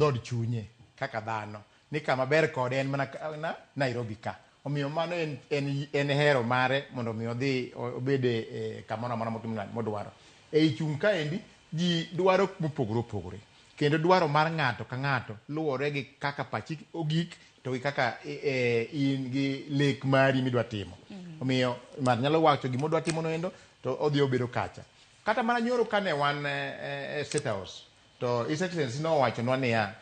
Dhood chunye kaka dhano ni kama ber kode en mana na Nairobi ka. Omiyo mano en, en, en hero mare mondo mi odhi obed e, e kamoro amora motimo nade modwaro. Ei chung' kaendi ji dwaro mopogore opogore kendo dwaro mar ng'ato ka ng'ato luwore gi kaka pachi ogik to gi kaka e, in gi lek mari midwa timo. Omiyo ng'ato nyalo wacho gima odwa timo noendo to odhi obedo kacha. Kata mana nyoro kane wan e, e State House To His Excellency nowachonwa niya,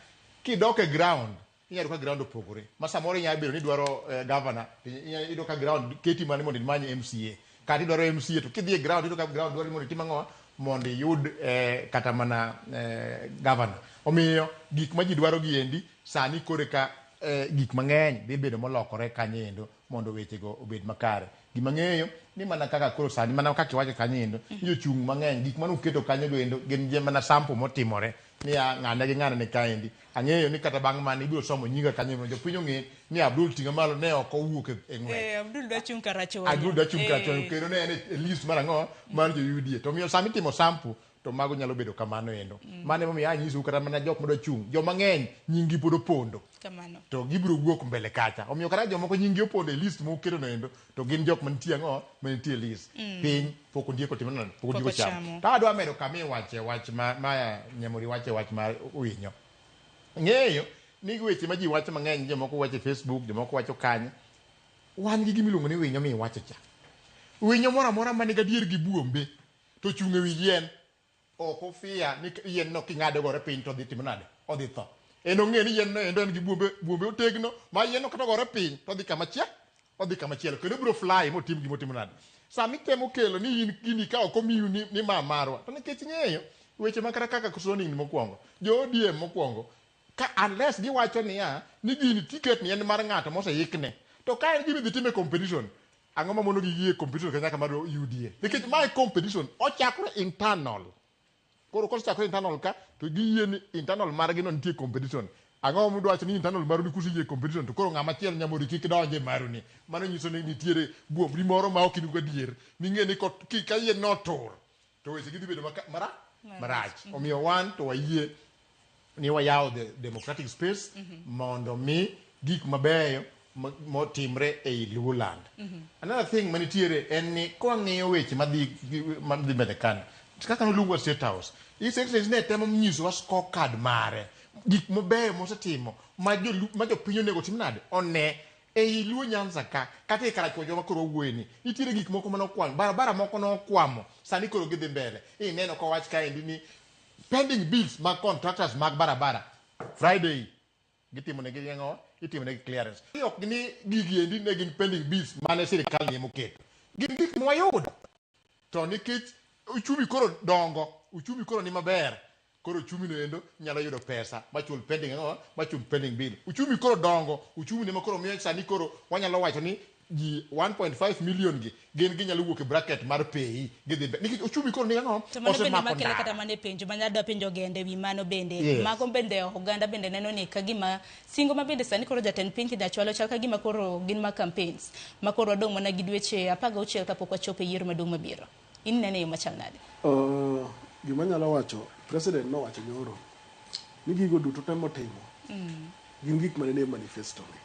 kidok e ground, inyalo yudo ka ground opogore. Ma samoro inyalo bedo ni idwaro eh, governor, to inyalo yudo ka ground keti mana ni mondo imany MCA. Kata idwaro MCA to kidhi e ground iyudo ka ground dwaro ni mondo itim ang'o? Mondo iyud eh, kata mana eh, governor. Omiyo gik ma ji dwaro gi endi sani koro eka eh, gik mang'eny dhi bedo molokore kanyo endo mondo wechego obed makare. Gima ang'eyo ni mana kaka koro sani mana kaka iwacho kanyo endo ni jochung' mang'eny gik mane uketo kanyo go endo gin je mana sample motimore niya ng'ane gi ng'ane ni kaendi. Ang'eyo ni kata bang' mano ibiro somo nyinga kanyo mondo jopiny ong'e ni Abdul ting'a malo ne ok owuok e e ng'wech. Eh, Abdul dwa chung' karachuonyo. Abdul dwa chung' karachuonyo Eh. kendo ne en e list mar ang'o mar jo UDA. To omiyo sama itimo sample to mago nyalo bedo kamano endo. Mano emomiyo anyisou kata mana jok madwa chung' joma ng'eny nying gi pod opondo. Kamano. To gibiro wuok mbele kacha. Omiyo kata jomoko nying gi opondo e list muketo no endo to gin jok mantie ang'o mantie e list. Piny pok ondiek otimo nade? Pok ondiek Pok ochamo. ochamo. To adwa medo kama iwache wach ma, ma Nyamori wache wach mar winyo. Ng'eyo ni weche ma ji wacho mang'eny jomoko wacho e Facebook, jomoko wacho kanye. Wan gi gima iluongo ni winyo miwacho cha. Winyo moro amora man gadier gi buombe to ochung' e wi yien ok ofia ni yien no king'ade ogore piny to odhi timo nade? Odhi tho. En ong'e ni yien no endo en gi buombe, buombe otegno ma yien no kata ogore piny to odhi kama chia, odhi kama chielo kendo obiro fly motim gima otimo nade. Sama itemo kelo ni in gini ka ok omiu ni, ni ma marwa to nikech ing'eyo weche ma kata kaka zoning mokwongo jo ODM mokwongo ka unless giwacho niya ni gini ticket ni en mar ng'ato moseikne to ka en gima idhi time competition Ang'o ma mono gi yie competition kanyaka mar UDA? Nikech mae competition ochakore internal. Koro kosechakore internal ka to giyie ni internal margi no nitie competition. Ang'o ma udwa wacho ni internal maru ni kuseyie competition to koro ng'ama chielo Nyamori kik donj e maru ni. Mano nyiso ni nitiere buombri moro ma ok in go gadier. Ming'e ni ka yien no otur to weche gi dhi bedo mara marach. Omiyo wan to wayie ni wayawo the democratic space mondo mi gik mabeyo motimre ei Luoland. Another thing manitiere en ni kwang'iyo weche madhi madhi mbele kanyo kaka noluongwa State House, His Excellency ne temo nyisowa scorecard mare gik mabeyo mosetimo ma jolu- ma jopiny onego otim nade one ei Luo Nyanza ka kata e Karachuonyo ma koro wawuoye ni nitiere gik moko mane okwamo barabara moko nokwamo sani koro gidhi mbele ineno kowach kaendi ni pending bills mag contractors mag barabara Friday gitimo negi ang'o itimo negi clearance ok ni gigi endi ne gin pending bills mane sirikal ni emoketo gin gik mwayudo to nikech uchumi koro dongo uchumi koro ni maber koro uchumi no endo nyalo yudo pesa machul pending ang'o machul pending bill uchumi koro dongo uchumi ne makoro miyo sani koro wanyalo wacho ni ji 1.5 million gi gin ginyalo wuok e bracket mar pay gidhi mbele nikech uchumi koro ni ang'o To mano bende osemako makelo kata ndara mana e penjo ma adwa penjo ogenda e wi mano bende. Yes. Mago bende oganda bende neno ni ka gima singo ma bende sani koro jatend piny Kenya chwalo chal ka gima koro gin ma campaigns ma koro wadong' mana gi dweche 16 kapok wachopo e yiero maduong' mabiro. In inene e yo machal nade? Gima anyalo wacho, President nowacho nyoro ni gigo duto te motimo gin gik mane nie manifesto ne.